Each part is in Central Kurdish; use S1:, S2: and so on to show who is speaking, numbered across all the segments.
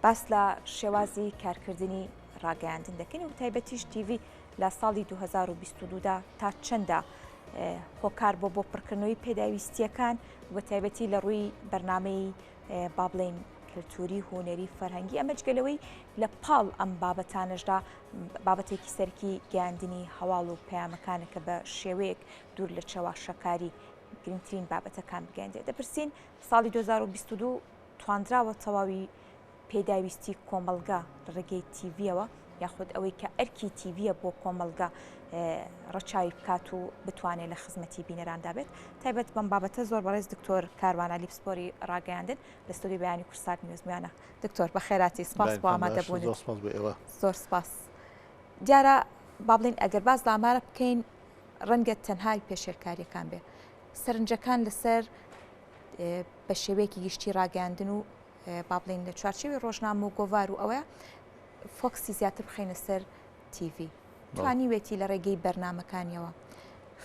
S1: باس لە شێوازی کارکردنی ڕاگەیاندن دەکەین و تایبەتیش تیڤی لە ساڵی 2022 دا تا چەندە هۆکار بۆ بۆ پڕکردنەوەی پێداویستیەکان و تایبەتی لە ڕووی بەرنامەی با بڵێین کلتوری هونەری فەرهەنگی ئەمە جگە لەوەی لە پاڵ ئەم بابەتانەشدا بابەتێکی سەرکی گەیاندنی هەواڵ و پەیامەکانە کە بە شێوەیەک دوور لە چەواشەکاری گرنگترین بابەتەکان بگەیەندێت. دەپرسین ساڵی 2022 تواندراوە تەواوی پێداویستی کۆمەڵگە لە ڕێگەی تیڤیەوە یاخود ئەوەی کە ئەرکی تیڤیە بۆ کۆمەڵگە ڕەچاوی بکات و بتوانێت لە خزمەتی بینەراندا بێت تایبەت بەم بابەتە زۆر بەڕێز دکتۆر کاروان عەلی پسپۆری ڕاگەیاندن لە ستۆدیۆی بەیانی کوردسات نیوز میوانە دکتۆر بەخێراتی سپاس بۆ ئامادەبوونت
S2: زۆر سپاس بۆ ئێوە
S1: زۆر سپاس دیارە با بڵێین ئەگەر باس لە ئامارە بکەین ڕەنگە تەنهای پێشێلکاریەکان بێ سەرنجەکان لەسەر بە شێوەیەکی گشتی ڕاگەیاندن و با بڵێین لە چوارچێوی ڕۆژنامە و گۆڤار و ئەوەیە فۆکسی زیاتر بخەینە سەر تیڤی توانیوێتی لە ڕێگەی بەرنامەکانیەوە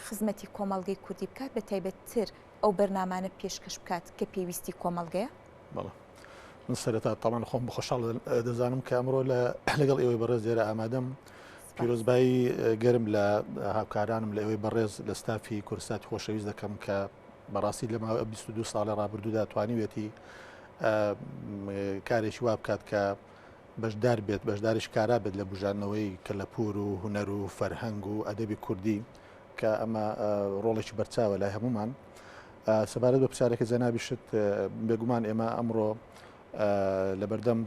S1: خزمەتی کۆمەڵگەی کوردی بکات بە تایبەتتر ئەو بەرنامانە پێشکەش بکات کە پێویستی کۆمەڵگەیە؟
S2: بەڵێ من سەرەتا تاوان خۆم بەخۆشحاڵ دەزانم کە ئەمڕۆ لەگەڵ ئێوەی بەڕێز لێرە ئامادەم پیرۆزبایی گەرم لە هاوکارانم لە ئێوەی بەڕێز لە ستافی کوردساتی خۆشەویست دەکەم کە بەڕاستی لە ماوەی 22 ساڵی ڕابردوودا توانیوێتی کارێکی وا بکات کە بەشدار بێت بەشداریش کارا بێت لە بژاندنەوەی کەلەپوور و هونەر و فەرهەنگ و ئەدەبی کوردی کە ئەمە ڕۆڵێکی بەرچاوە لای هەمومان سەبارەت بە پرسیارەکە جەنابیشت بێگومان ئێمە ئەمڕۆ لەبەردەم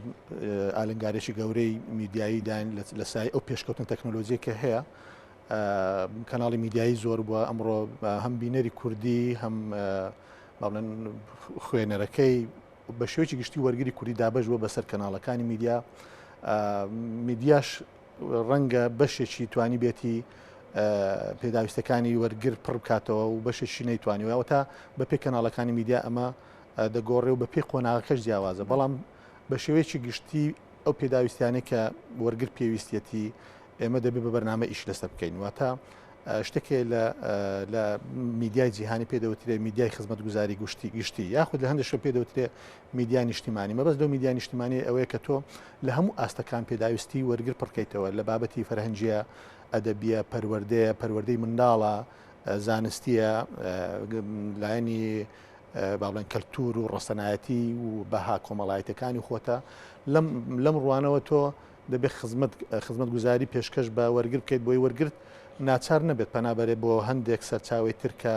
S2: ئالنگارێکی گەورەی میدیایی داین لە سای ئەو پێشکەوتن تەکنۆلۆژیە کە هەیە کەناڵی میدیایی زۆر بووە ئەمڕۆ هەم بینەری کوردی هەم باڵێن خوێنەرەکەی بە شێوەیەکی گشتی وەرگری کوردی دابەش بووە بەسەر کەناڵەکانی میدیا میدیاش ڕەنگە بەشێکی توانی بێتی پێداویستەکانی وەرگر پڕ بکاتەوە و بەشێکی نەیتوانیوە ئەوە تا بەپێی کەناڵەکانی میدیا ئەمە دەگۆڕێ و بەپێی قۆناغەکەش جیاوازە بەڵام بە شێوەیەکی گشتی ئەو پێداویستیانەی کە وەرگر پێویستیەتی ئێمە دەبێت بە بەرنامە ئیش لەسەر بکەین واتە شتێک هەیە لە لە میدیای جیهانی پێ دەوترێ میدیای خزمەتگوزاری گشتی گشتی یاخود لە هەندێک شوێن پێ دەوترێ میدیا نیشتیمانی مەبەست لەو میدیا نیشتیمانی ئەوەیە کە تۆ لە هەموو ئاستەکان پێداویستی وەرگر پڕکەیتەوە لە بابەتی فەرهەنگیە ئەدەبیە پەروەردەیە پەروەردەی منداڵە زانستیە لایەنی با بڵێن کەلتور و ڕەسەنایەتی و بەها کۆمەڵایەتەکانی خۆتە لەم لەم ڕوانەوە تۆ دەبێت خزمەت خزمەتگوزاری پێشکەش بە وەرگر بکەیت بۆی وەرگرت ناچار نەبێت پەنا بەرێ بۆ هەندێک سەرچاوەی تر کە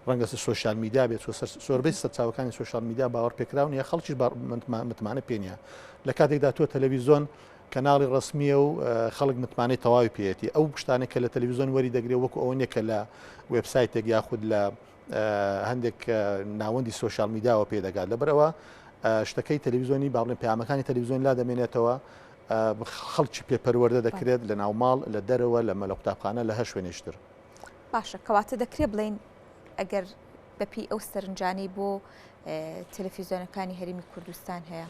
S2: ڕەنگە سۆشیال میدیا بێت و زۆربەی سەرچاوەکانی سۆشیال میدیا باوەڕ پێکراو نیە خەڵکیش متمانە پێ نیە لە کاتێکدا تۆ تەلەویزیۆن کەناڵی ڕسمیە و خەڵک متمانەی تەواوی پێیەتی ئەو شتانێک کە لە تەلەویزیۆن وەری دەگرێت وەکو ئەوە نیە کە لە وێبسایتێک یاخود لە هەندێک ناوەندی سۆشیال میدیاوە پێ دەگات لەبەرئەوە شتەکەی تەلەویزیۆنی با بڵێن پەیامەکانی تەلەویزیۆن لا دەمێنێتەوە خەڵکی پێ پەروەردە دەکرێت لە ناو ماڵ لە دەرەوە لە مەلە قوتابخانە لە هەر شوێنێکی تر. باشە کەواتە دەکرێت بڵێین ئەگەر بەپێی ئەو سەرنجانەی بۆ تەلەفیزیۆنەکانی هەرێمی کوردستان هەیە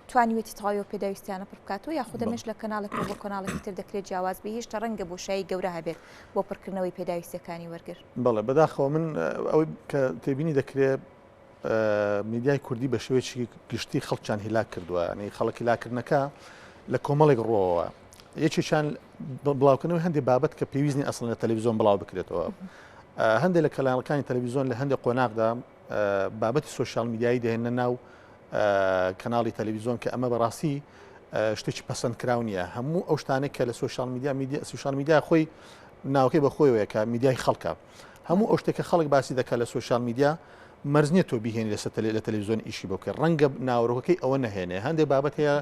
S2: توانیوێتی تەواوی ئەو پێداویستیانە پڕ بکاتەوە یاخود ئەمەش لە کەناڵێکەوە بۆ کەناڵێکی تر دەکرێت جیاواز بێ هێشتا ڕەنگە بۆشایی گەورە هەبێت بۆ پڕکردنەوەی پێداویستیەکانی وەرگر. بەڵێ بەداخەوە من ئەوەی کە تێبینی دەکرێت میدیای کوردی بە شێوەیەکی گشتی خەڵکیان هیلاک کردووە ینی خەڵک هیلاکردنەکە لە کۆمەڵێک ڕۆوە یەکێکیان بڵاوکردنەوەی هەندێک بابەت کە پێویست نیە ئەسڵ لە تەلەڤیزیۆن بڵاو بکرێتەوە هەندێک لە کەناڵەکانی تەلەڤیزیۆن لە هەندێک قۆناغدا بابەتی سۆشیال میدیایی دەهێنە ناو کەناڵی تەلەڤیزیۆن کە ئەمە بەڕاستی شتێکی پەسەندکراو نییە هەموو ئەو شتانێک کە لە سۆشیال میدیا میدیا سۆشیال میدیا خۆی ناوەکەی بە خۆیەوەیە کە میدیای خەڵکە هەموو ئەو شتێک کە خەڵک باسی دەکات لە سۆشیال میدیا مەرج نییە تۆ بیهێنی لەسەر لە تەلەڤیزیۆن ئیشی بۆ بکەی ڕەنگە ناوەرۆکەکەی ئەوە نەهێنێ هەندێک بابەت هەیە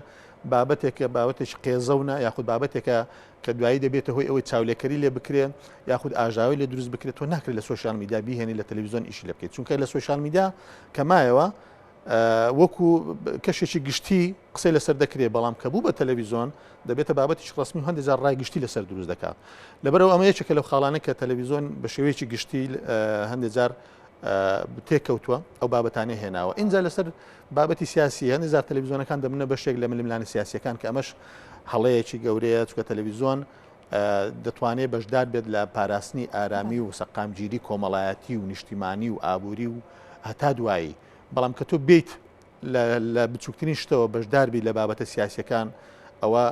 S2: بابەتێکە بابەتێکی قێزەونە یاخود بابەتێکە کە دوایی دەبێتە هۆی ئەوەی چاولێکەری لێ بکرێ یاخود ئاژاوەی لێ دروست بکرێت تۆ ناکرێت لە سۆشیال میدیا بیهێنی لە تەلەڤیزیۆن ئیشی لێ بکەیت چونکە لە سۆشیال میدیا کە مایەوە وەکو کەشێکی گشتی قسەی لەسەر دەکرێت بەڵام کە بوو بە تەلەڤیزیۆن دەبێتە بابەتێکی ڕەسمی و هەندێک جار ڕای گشتی لەسەر دروست دەکات لەبەرەوە ئەمە یەکێکە لەو خاڵانە کە تەلەڤیزیۆن بە شێوەیەکی گشتی هەندێک جار تێکەوتووە ئەو بابەتانەی هێناوە ئینجا لەسەر بابەتی سیاسی هەندێک جار تەلەڤیزیۆنەکان دەبنە بەشێک لە ململانە سیاسیەکان کە ئەمەش هەڵەیەکی گەورەیە چکە تەلەڤیزیۆن دەتوانێت بەشدار بێت لە پاراستنی ئارامی و سەقامگیری کۆمەڵایەتی و نیشتیمانی و ئابووری و هەتا دوایی بەڵام کە تۆ بیت. لە بچووکترین شتەوە بەشداربی لە بابەتە سیاسیەکان ئەوە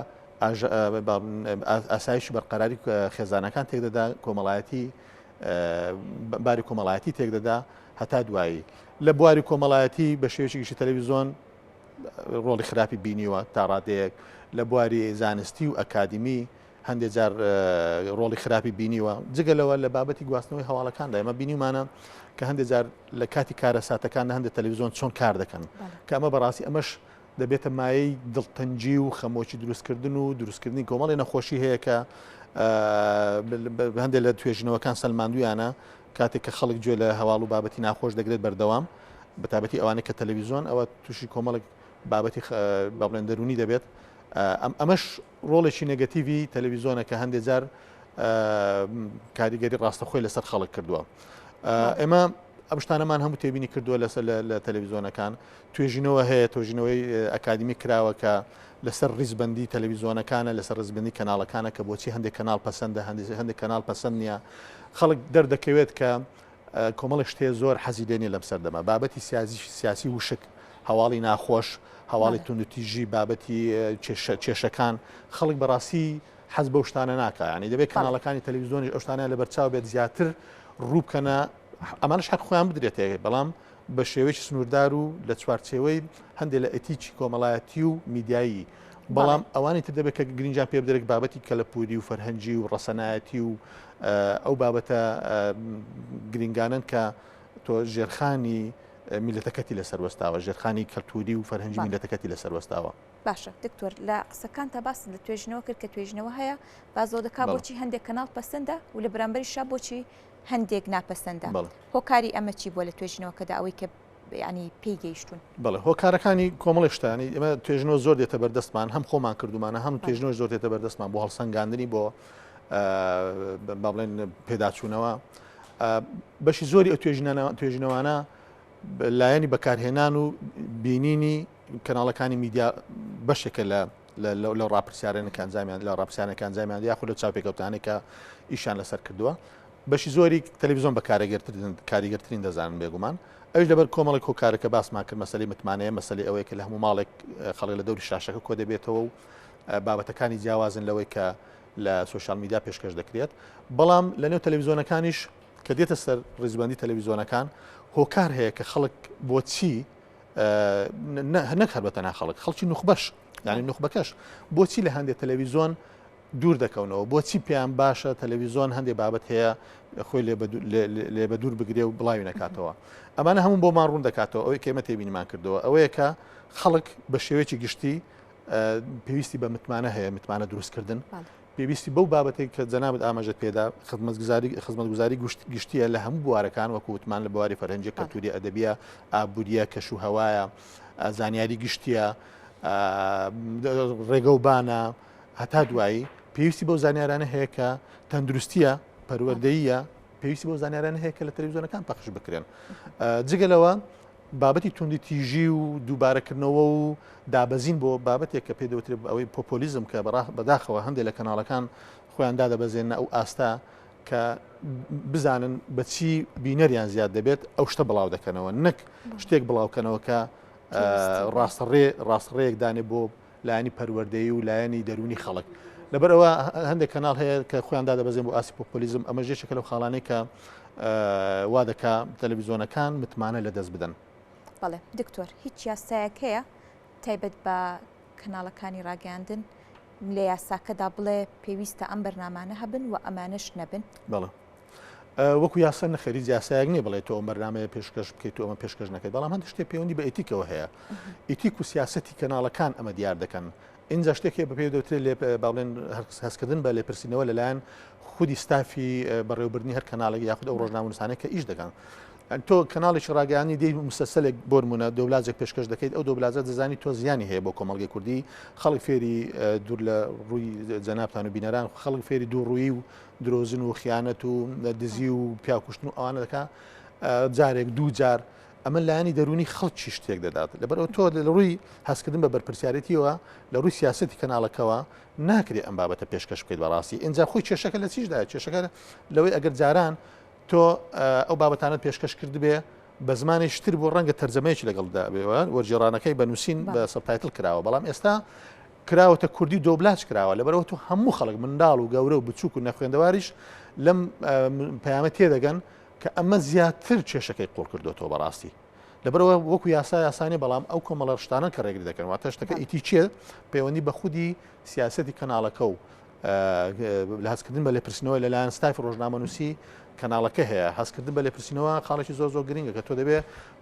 S2: ئاسایش و بەرقەراری خێزانەکان تێکدەدا، کۆمەڵایەتی باری کۆمەڵایەتی تێکدەدا هەتا دوایی. لە بواری کۆمەڵایەتی بە شێوەیەکی گشتی تەلەویزیۆن ڕۆڵی خراپی بینیوە تا ڕادەیەک، لە بواری زانستی و ئەکادیمی هەندێک جار ڕۆڵی خراپی بینیوە. جگە لەوە لە بابەتی گواستنەوەی هەواڵەکاندا ئێمە بینیومانە کە هەندێک جار لە کاتی کارەساتەکاندا هەندێک تەلەویزیۆن چۆن کار دەکەن کە ئەمە بەڕاستی ئەمەش دەبێتە مایەی دڵتەنگی و خەمۆکی دروستکردن و دروستکردنی کۆمەڵی نەخۆشی هەیە کە هەندێک لە توێژینەوەکان سەلماندویانە کاتێک کە خەڵک گوێ لە هەواڵ و بابەتی ناخۆش دەگرێت بەردەوام بەتابەتی ئەوانەی کە تەلەویزیۆن ئەوە تووشی کۆمەڵێک بابەتی با بڵێن دەروونی دەبێت ئەمەش ڕۆڵێکی نێگەتیڤی تەلەویزیۆنە کە هەندێک جار کاریگەری ڕاستەخۆی لەسەر خەڵک کردووە ئێمە ئەم شتانەمان هەموو تێبینی کردووە لەسەر لە تەلەویزیۆنەکان توێژینەوە هەیە تۆژینەوەی ئەکادمی کراوە کە لەسەر ڕیزبندی تەلەویزیۆنەکانە لەسەر ڕیزبندی کەناڵەکانە کە بۆچی هەندێک کەناڵ پەسەندە هەندێک کەناڵ پەسەند نییە خەڵک دەردەکەوێت کە کۆمەڵێک شت هەیە زۆر حەزی لێ نیە لەم سەردەمە، بابەتی سیاسی وشک، هەواڵی ناخۆش، هەواڵی توندوتیژی، بابەتی کێشەکان، خەڵک بەڕاستی حەز بەو شتانە ناکا، یانی دەبێت کەناڵەکانی تەلەویزیۆنیش ئەو شتانەیان لەبەرچاو بێت زیاتر ڕوو بکەنە ئەمانەش حەق خۆیان بدرێتێ بەڵام بە شێوەیەکی سنووردار و لە چوارچێوەی هەندێک لە ئەتیکی کۆمەڵایەتی و میدیایی بەڵام ئەوانی تر دەبێت کە گرنگیان پێ بدرێت بابەتی کەلەپوری و فەرهەنگی و ڕەسەنایەتی و ئەو بابەتە گرنگانن کە تۆ ژێرخانی میلەتەکەتی لەسەر وەستاوە ژێرخانی کەلتوری و فەرهەنگی میلەتەکەتی لەسەر وەستاوە.
S1: باشە دکتۆر لە قسەکانتا باست لە توێژینەوە کرد کە توێژینەوە هەیە باس لەوە دەکات بۆچی هەندێک کەناڵ پەسەندە و لە بەرامبەریشا بۆچی هەندێک ناپەسەندە هۆکاری ئەمە چی بووە لە توێژینەوەکەدا ئەوەی کە یانی پێی گەیشتوون؟
S2: بەڵێ هۆکارەکانی کۆمەڵێک شتە یانی ئێمە توێژینەوە زۆر دێتە بەردەستمان هەم خۆمان کردومانە هەم توێژینەوەش زۆر دێتە بەردەستمان بۆ هەڵسەنگاندنی بۆ با بڵێن پێداچوونەوە بەشی زۆری ئەو توێژینەوانە لایەنی بەکارهێنان و بینینی کەناڵەکانی میدیا بەشێکە لە لە ڕاپرسیارەکان ئەنجامیان لە ڕاپرسیارەکان ئەنجامیان یاخود لە چاوپێکەوتانێک کە ئیشان لەسەر کردووە بەشی زۆری تەلەڤیزیۆن بە کاریگەرترین دەزانن بێگومان ئەویش لەبەر کۆمەڵێک هۆکارە کە باسمان کرد مەسەلەی متمانەیە مەسەلەی ئەوەیە کە لە هەموو ماڵێک خەڵک لە دەوری شاشەکە کۆ دەبێتەوە و بابەتەکانی جیاوازن لەوەی کە لە سۆشیال میدیا پێشکەش دەکرێت بەڵام لە نێو تەلەڤیزیۆنەکانیش کە دێتە سەر ڕیزبندی تەلەڤیزیۆنەکان هۆکار هەیە کە خەڵک بۆچی نەک هەر بە تەنها خەڵک خەڵکی نوخبەش یعنی نوخبەکەش بۆچی لە هەندێک تەلەڤیزیۆن دوور دەکەونەوە بۆچی پێیان باشە تەلەویزۆن هەندێ بابەت هەیە خۆی لێ بە دوور بگرێ و بڵاوی نەکاتەوە ئەمانە هەموو بۆمان ڕوون دەکاتەوە ئەوەی کە ئێمە تێبینیمان کردەوە ئەوەیە کە خەڵک بە شێوەیەکی گشتی پێویستی بە متمانە هەیە متمانە دروستکردن پێویستی بەو بابەتێک کە جەنابەت ئاماژەت پێدا خزمەتگوزاری خزمەتگوزاری گشتیە لە هەموو بوارەکان وەکو وتمان لە بواری فەرهەنگی کەلتوری ئەدەبیە ئابووریە کەش و هەوایە زانیاری گشتیە ڕێگەوبانە هەتا دوایی، پێویستی بەو زانیارانە هەیە کە تەندروستیە، پەروەردەییە، پێویستی بەو زانیارانە هەیە کە لە تەلەڤیزیۆنەکان پەخش بکرێن. جگە لەوە بابەتی توندی تیژی و دووبارەکردنەوە و دابەزین بۆ بابەتێک کە پێ دەوترێت ئەوەی پۆپۆلیزم کە بەداخەوە هەندێک لە کەناڵەکان خۆیان دادەبەزێنە ئەو ئاستە کە بزانن بەچی بینەریان زیاد دەبێت ئەو شتە بڵاو دەکەنەوە نەک شتێک بڵاوکەنەوە کە ڕاستەڕێ ڕاستڕێیەک دانێ بۆ لایەنی پەروەردەیی و لایەنی دەروونی خەڵک. لەبەر ئەوە هەندێک کەناڵ هەیە کە خۆیان دادەبەزێن بۆ ئاستی پۆپۆلیزم، ئەمەش یەکێکە لەو خاڵانەی کە وا دەکا تەلەڤیزیۆنەکان متمانە لەدەست بدەن.
S1: بەڵێ دکتۆر، هیچ یاسایەک هەیە تایبەت بە کەناڵەکانی ڕاگەیاندن لە یاساکەدا بڵێ پێویستە ئەم بەرنامانە هەبن و ئەمانەش نەبن؟
S2: بەڵێ. وەکو یاسا نەخێر هیچ یاسایەک نییە بڵێ تۆ ئەم بەرنامەیە پێشکەش بکەیت و ئەمە پێشکەش نەکەیت بەڵام هەندێک شتێک پەیوەندی بە ئێتیکەوە هەیە ئیتیک و سیاسەتی کەناڵەکان ئەمە دیار دەکەن ئینجا شتێک هەیە بە پێی دەوترێت لێ با بڵێن هەستکردن بە لێپرسینەوە لەلایەن خودی ستافی بەڕێوەبردنی هەر کەناڵێک یاخود ئەو ڕۆژنامەنووسانەی کە ئیش دەکەن تۆ کەناڵێکی ڕاگەیاندنی دێی مسەسەلێک بۆ نمونە دۆبلاجێک پێشکەش دەکەیت ئەو دۆبلاجە دەزانی تۆ زیانی هەیە بۆ کۆمەڵگەی کوردی خەڵک فێری دوور لە ڕووی جەنابتان و بینەران خەڵک فێری دوو ڕووی و درۆزن و خیانەت و دزی و پیاوکوشتن و ئەوانە دەکا جارێک دوو جار ئەمە لایەنی دەرونی خەڵکی شتێک دەدات لەبەرەوە تۆ لە ڕووی هەستکردن بە بەرپرسیارەتیەوە لە ڕووی سیاستی کەناڵەکەوە ناکرێ ئەم بابەتە پێشکەش بکەیت بەڕاستی ئینجا خۆی کێشەکە لە چیشدا کێشەکە لەوەی ئەگەر جاران تۆ ئەو بابەتانە پێشکەش کردبێ بە زمانێکی تر بوو ڕەنگە تەرجەمەیەکی لەگەڵدا بێ وەرگێڕانەکەی بە نووسین بە subtitle کراوە بەڵام ئێستا کراوەتە کوردی و دۆبلاج کراوە لەبەرەوە تۆ هەموو خەڵک منداڵ و گەورە و بچووک و نەخوێندەواریش لەم پەیامە تێدەگەن کە ئەمە زیاتر کێشەکەی قوڵ کردوێتەوە بەڕاستی لەبەرەوە وەکو یاسا یاسانی بەڵام ئەو کۆمەڵە شتانە کە ڕێگری دەکەن واتە شتەکە ئیتی چێ پەیوەندی بە خودی سیاستی کەناڵەکە و لە هەستکردن بە لێپرسینەوە لەلایەن ستافی ڕۆژنامەنووسی کەناڵەکە هەیە هەستکردن بە لێپرسینەوە خاڵێکی زۆر زۆر گرنگە کە تۆ دەبێ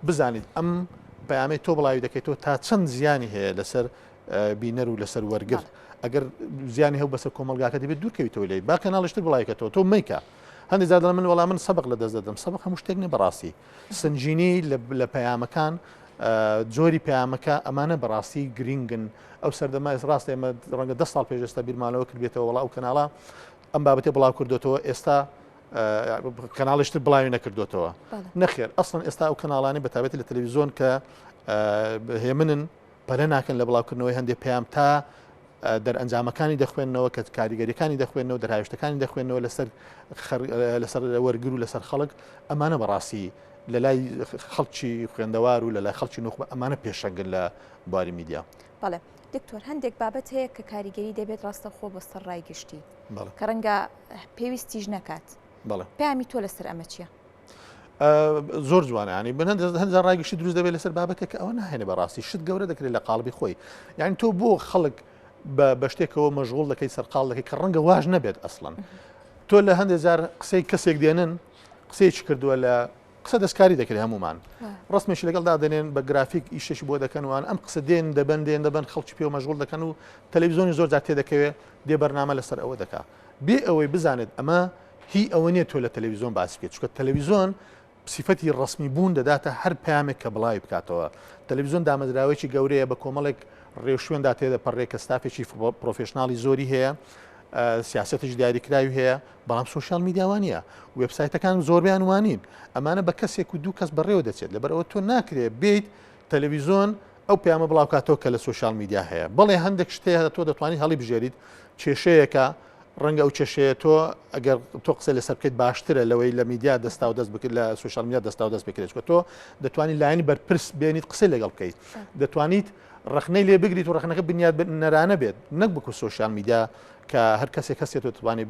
S2: بزانیت ئەم پەیامەی تۆ بڵاوی دەکەیتەوە تا چەند زیانی هەیە لەسەر بینەر و لەسەر وەرگر ئەگەر زیانی هەو بەسەر کۆمەلگاکە دەبێت دوورکەویتەوە لێی با کەناڵشتر بڵاویکەتەوە تۆ میکە هەندێک جار دەڵێن من وەڵام من سەبق لە دەست دەدەم سەبق هەموو شتێک نیە بەڕاستی سنجینی لە پەیامەکان جۆری پەیامەکە ئەمانە بەڕاستی گرینگن ئەو سەردەمە ڕاست ئێمە ڕەنگە ده ساڵ پێش ئێستا بیرمانەوە کردبێتەوە وەڵا ئەو کەناڵە ئەم بابەتی بڵاو کردوێتەوە ئێستا کەناڵیشتر بڵاوی نەکردوێتەوە نەخێر ئەسڵن ئێستا ئەو کەناڵانی بەتابەتی لە تەلەویزیۆن کە هێمنن پەلە ناکەن لە بڵاوکردنەوەی هەندێک پەیام تا دەرئەنجامەکانی دەخوێننەوە کە کاریگەریەکانی دەخوێنەوە دەرهاوێشتەکانی دەخوێنەوە لەسەر لەسەر وەرگر و لەسەر خەڵک ئەمانە بەڕاستی لە لای خەڵکی خوێندەوار و لە لای خەڵکی نوخبە ئەمانە پێشەنگن لە بواری میدیا.
S1: بەڵێ دکتۆر هەندێک بابەت هەیە کە کاریگەری دەبێت ڕاستەوخۆ بۆ سەر ڕای گشتی کە ڕەنگە پێویستیش نەکات پەیامی تۆ لەسەر ئەمە چییە؟
S2: زۆر جوانە ینی من هەندێک ڕای گشتی دروست دەبێت لەسەر بابەتێک کە ئەوە ناهێنێ بەڕاستی شت گەورە دەکرێت لە قاڵبی خۆی یعنی تۆ بۆ خەڵک بە شتێکەوە مەشغوڵ دەکەی سەرقاڵ دەکەی کە ڕەنگە واش نەبێت ئەسڵەن تۆ لە هەندێک جار قسەی کەسێک دێنن قسەیەکی کردووە لە قسە دەستکاری دەکرێت هەمومان ڕستمێکی لەگەڵ دادەنێن بە گرافیک ئیشێکی بۆ دەکەن وان ئەم قسە دێن دەبن دێن دەبن خەڵکی پێ مەشغول دەکەن و تەلەڤیزیۆنی زۆر جار تێدەکەوێت دێ بەرنامە لەسەر ئەوە دەکا بێ ئەوەی بزانێت ئەمە هی ئەوە نیە تۆ لە تەلەویزۆن باسی بکەیت چونکە تەلەویزۆن سیفەتی ڕەسمی بوون دەداتە هەر پەیامێک کە بڵاوی بکاتەوە تەلەویزۆن دامەزراوەیەکی گەورەیە بە کۆمەڵێک ڕێوشوێندا تێدەپەڕێ کە ستافێکی professional ی زۆری هەیە سیاسەتیش دیاریکراوی هەیە بەڵام سۆشیال میدیا وانە وێبسایتەکان زۆربیان وانین ئەمانە بە کەسێک و دوو کەس بەڕێوە دەچێت لەبەرەوە تۆ ناکرێ بیت تەلەویزۆن ئەو پەیامە بڵاوکاتەوە کە لە سۆشیال میدیا هەیە. بەڵێ هەندێک شت هەیە تۆ دەتوانیت هەڵیبژێریت، کێشەیەکە، ڕەنگە ئەو کێشەیە تۆ ئەگەر تۆ قسەی لەسەر بکەیت باشترە لەوەی لە میدیا دەستا و دەست بکرێت لە سۆشیال میدیا دەستا و دەست بکرێت چونکە تۆ دەتوانیت لایەنی بەرپرس بێنیت قسەی لەگەڵ بکەیت دەتوانیت ڕەخنەی لێ بگریت و ڕەخنەکە بنیادنەرانە بێت نەک بکو سۆشیال میدیا کە هەر کەسێک هەستێت و دەتوانێت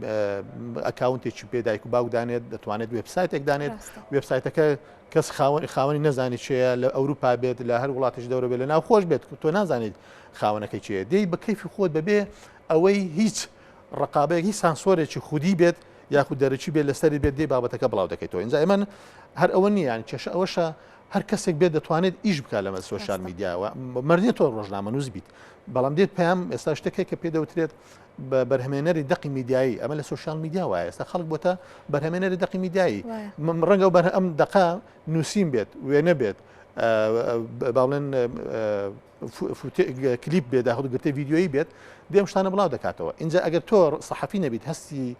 S2: ئەکاونتێکی پێ دایک و باوک دانێت دەتوانێت وێبسایتێک دانێت وێبسایتەکە کەس خاوەنی خاوەنی نەزانی چێە لە ئەوروپا بێت لە هەر وڵاتیش دەورە بێت لە ناو خۆش بێت تۆ نازانیت خاوەنەکەی چێ دێی بە کەیفی خۆت بەبێ ئەوەی هیچ ڕقابەیەک هیچ سانسۆرێکی خودی بێت یاخود دەرەکی بێت لەسەری بێت دێ بابەتەکە بڵاو دەکەیتەوە ئینجا ئێمە هەر ئەوە نییە یان کێشە ئەوەشە هەر کەسێک بێت دەتوانێت ئیش بکات لەمە سۆشیال میدیاوە مەرجێ تۆ ڕۆژنامەنووس بیت بەڵام دێت پەیام ئێستا شتێک کە پێ دەوترێت بە بەرهەمێنەری دەقی میدیایی ئەمە لە سۆشیال میدیا وایە ئێستا خەڵک بۆتە بەرهەمێنەری دەقی میدیایی ڕەنگە بەر ئەم دەقە نووسین بێت وێنە بێت باڵێن کلیپ بێت داخود گرتەی ڤیدیۆیی بێت دێم شتانە بڵاو دەکاتەوە اینجا ئەگەر تۆ سەحەفی نەبیت هەستی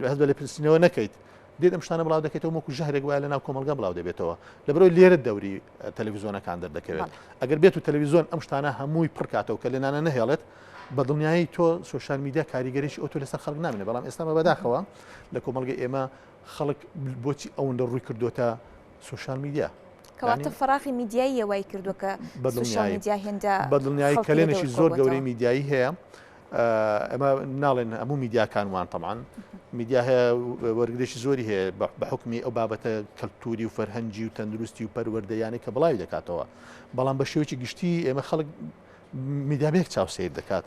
S2: هەست بە لێپرسینەوە نەکەیت دێت ئەم شتانە بڵاو دەکەیتەوە وەکو ژەهرێک وایە لەناو کۆمەڵگە بڵاو دەبێتەوە لەبەرئەوەی لێرە دەوری تەلەڤیزیۆنەکان دەردەکەوێت ئەگەر بێت و تەلەڤیزیۆن ئەم شتانە هەمووی پڕکاتەوە کە لێنانە نەهێڵێت بە دڵنیایی تۆ سۆشیال میدیا کاریگەریی ئەوتۆ لەسەر خەڵک نامێنێت بەڵام ئێستا بە بەداخەوە لە کۆمەڵگەی ئێمە خەڵک بۆچی ئەوەندە ڕووی کردوتە سۆشیال میدیا
S1: کەواتە فەراغی میدیاییە وای کردووە کە سۆشیال میدیا هێندە
S2: بە دڵنیایی کەلێنێکی زۆر گەورەی میدیایی هەیە ئەمە ناڵێن هەموو میدیاکان وان تەمان میدیا هەیە وەرگێکی زۆری هەیە بە حکمی ئەو بابەتە کەلتوری و فەرهەنگی و تەندروستی و پەروەردەیانەی کە بڵاوی دەکاتەوە بەڵام بە شێوەیەکی گشتی ئێمە خەڵک میدیا بێک چاو سیر دەکات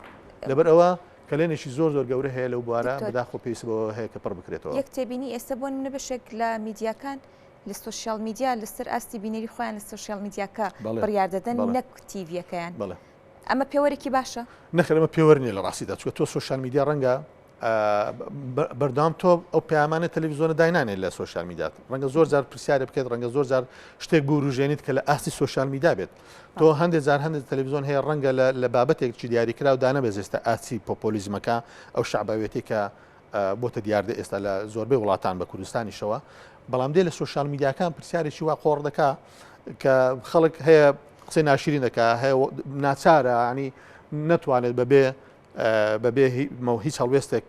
S2: لەبەر ئەوە کەلێنێکی زۆر زۆر گەورە هەیە لەو بوارە بەداخۆ پێویست بەوە هەیە کە پڕ بکرێتەوە.
S1: یەک تێبینی ئێستا بۆ نمونە بەشێک لە میدیاکان لە سۆشیال میدیا لەسەر ئاستی بینەری خۆیان لە سۆشیال میدیاکە بڕیار دەدەن نەک تیڤیەکەیان. ئەمە پێوەرێکی باشە؟
S2: نەخێر ئەمە پێوەر نییە لە ڕاستیدا چونکە تۆ سۆشیال میدیا ڕەنگە بەردەوام تۆ ئەو پەیامانە تەلەڤیزیۆنە داینانێت لە سۆشیال میدیا ڕەنگە زۆر جار پرسیارێ بکەیت ڕەنگە زۆر جار شتێک بوروژێنیت کە لە ئاستی سۆشیال میدیا بێت تۆ هەندێک جار هەندێک تەلەڤیزیۆن هەیە ڕەنگە لە بابەتێک چی دیاریکراو دانەبێزێستە ئاستی پۆپۆلیزمەکە ئەو شعباوێتی کە بۆتە دیاردە ئێستا لە زۆربەی وڵاتان بە کوردستانیشەوە بەڵام دێ لە سۆشیال میدیاکان پرسیارێکی وا قۆڕ دەکا کە خەڵک هەیە قسەی ناشرین دەکا هەیە ناچارە ینی نەتوانێت بەبێ بەبێ هیچ هەڵوێستێک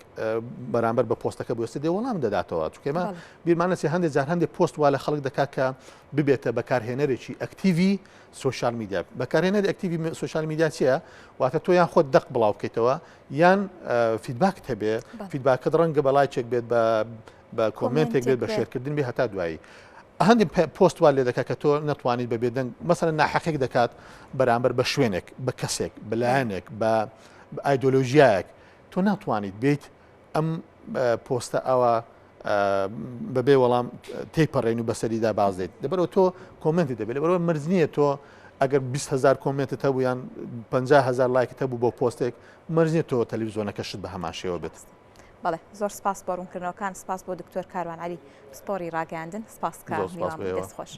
S2: بەرامبەر بە پۆستەکە بوەستێ دێ وەڵام دەداتەوە چونکە ئێمە بیرمان نەچێ هەندێک جار هەندێک پۆست وا لە خەڵک دەکات کە ببێتە بەکارهێنەرێکی ئەکتیڤی سۆشیال میدیا بەکارهێنەری ئەکتیڤی سۆشیال میدیا چییە واتە تۆ یان خۆت دەق بڵاو بکەیتەوە یان feedback ت هەبێ feedback ەکەت ڕەنگە بە لایکێک بێت بە بە کۆمێنتێک بێت بە share کردن بێ هەتا دوایی هەندێک پۆست وا لێ دەکات کە تۆ نەتوانیت بە بێدەنگ مەسەلەن ناحەقێک دەکات بەرامبەر بە شوێنێک بە کەسێک بە لایەنێک بە ئایدۆلۆژیایەک تۆ ناتوانیت بیت ئەم پۆستە ئەوە بەبێ وەڵام تێیپەڕێن و بەسەریدا باز دێت لەبەرەوە تۆ کۆمنتی دەبێت لەبەرەوە مەرج نییە تۆ ئەگەر 20هزار کۆمنتت هەبوو یان 500هزار لایکت هەبوو بۆ پۆستێک مەرج نییە تۆ تەلەڤیزیۆنەکەشت بە هەمان شێوە بێت.
S1: بەڵێ زۆر سپاس بۆ ڕوونکردنەوەکان سپاس بۆ دکتۆر کاروان عەلی پسپۆڕی ڕاگەیاندن سپاس کە
S2: زۆر سپاس
S1: میوان
S2: بۆ
S1: بووی
S2: ئێوە.
S1: دەست خۆش.